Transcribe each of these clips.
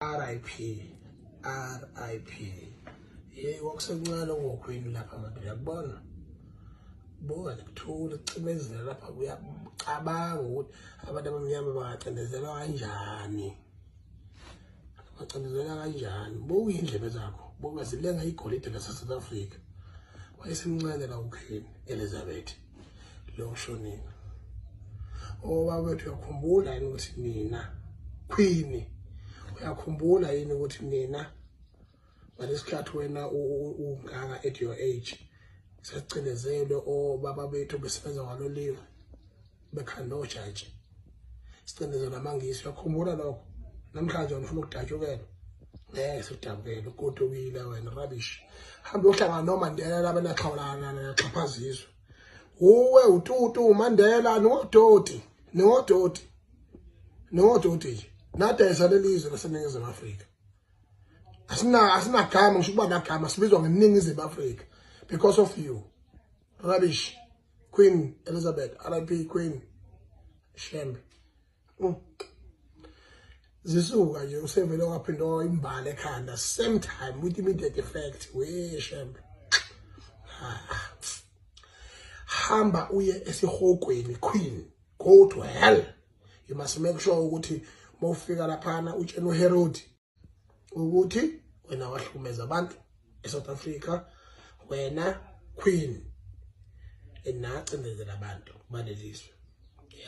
RIP, RIP. Hey, kwakusekuncane okungokhwini lapha madoda, uyakubona? Buka nje kuthula kucimezela lapha, kuyacabanga ukuthi abantu abamnyama bangacindezelwa kanjani, bacindezelwa kanjani. Buka iy'ndlebe zakho, buka zilenga igolide lase-South Africa. Wayesemncane la uQueen Elizabeth lo ushonile. Obaba bethu, uyakhumbula yini ukuthi nina, Queen, uyakhumbula yini ukuthi nina ngalesikhathi wena ungaka at your age sasicindezelwe obaba bethu besebenza ngaloliwe bekhanda ojaji, sicindezelwe amaNgisi? Uyakhumbula lokho? Namhlanje ufuna ukudatshukelwa? Ngeke sikudabukele, ugodukile wena, rubbish. Hambe uyohlangana noMandela laba naxhawulana naxhaphaziswa uwe uTutu uMandela, ningodoti, ningodoti, ningodoti nje. Nadayisa lelizwe laseNingizimu Afrika. Asinagama ngisho ukuba nagama, sibizwa ngeNingizimu Afrika because of you, rubbish. Queen Elizabeth, RIP Queen Shembe. Zisuka nje usevele waphinda imbala ekhanda same time with immediate effect. We Shembe, hamba uye esihogweni. Queen, go to hell. You must make sure ukuthi mawufika laphana utshela uHerod ukuthi wena wahlukumeza abantu eSouth Africa, wena Queen, enacindezela abantu balelizwe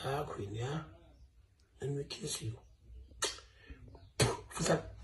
ya Queen ya, and we kiss you futhi.